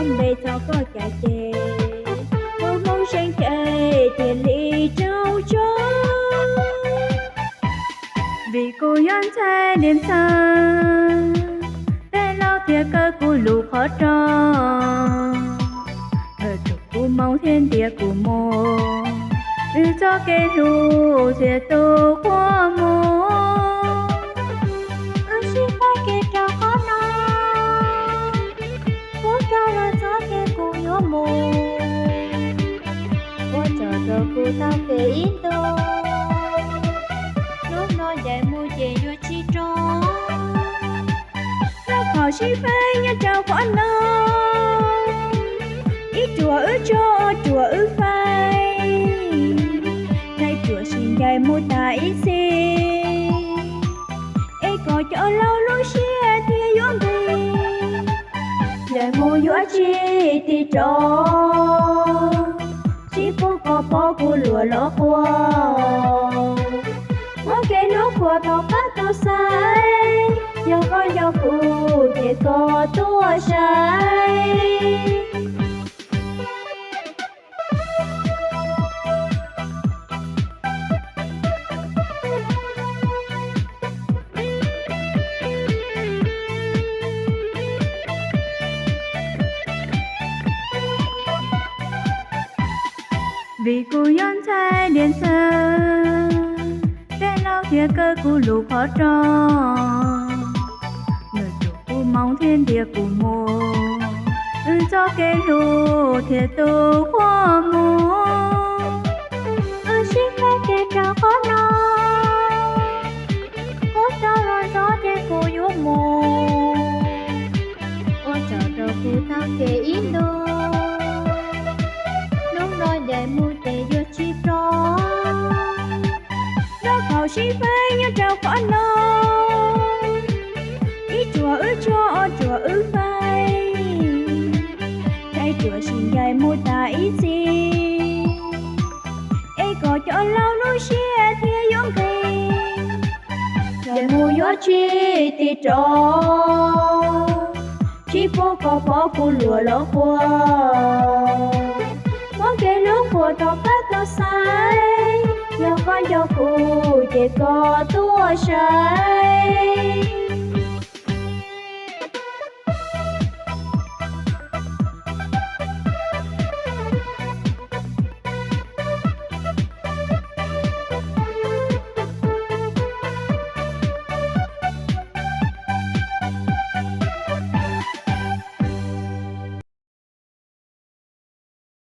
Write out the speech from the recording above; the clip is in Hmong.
Npe txog koj cas ces kuv Hmoob Xeeb Cev thiaj li raug tso. Vim kuv yog ntxhais Niam Ntxawg, peb laus thiaj kaw kuv lub qhov ro. Nkawd rub kuv moo thiab ntiab kuv mus, wb txoj kev hlub thiaj tu qhuav mus. Wb sib faib kev rau qhov no, kuv rov los txog ces kuv yuav mus. Ua tsaug rau kuv tau kev ib ntus, hnub no ncaim mus ces yuav tsis rov. Rau qhov sib faib nyob rau qhov no, ib ruam wb tso, ob ruam wb faib, ntxhais ruam sib ncaim mus tas ib txhis, es kom cov laus lub siab thiaj yuav nqis. Ncaim mus yuav tsis tig rov, tsis pub koj pom kuv luag los quaj. Muab kev hlub qhuas tom qab tau xaiv, yog koj nco kuv ces koj tuaj saib. Vim kuv yog ntxhais Niam Ntxawg, peb laus thiaj kaw kuv lub qhov ro. Nkawd rub kuv moo thiab ntiab kuv mus, wb txoj kev hlub thiaj tu qhuav mus. Wb sib faib kev rau qhov no, kuv rov los txog ces kuv yuav mus. Ua tsaug rau kuv tau kev ib ntus, hnub no ncaim mus ces yuav tsis rov. Rau qhov sib faib nyob rau qhov no, ib ruam wb tso, ob ruam wb faib, ntxhais ruam sib ncaim mus tas ib txhis, es kom cov laus lub siab thiaj yuav nqis. Ncaim mus yuav tsis tig rov, tsis pub koj pom kuv luag los quaj. Muab kev hlub qhuas tom qab tau xaiv, yog koj nco kuv ces koj tuaj saib.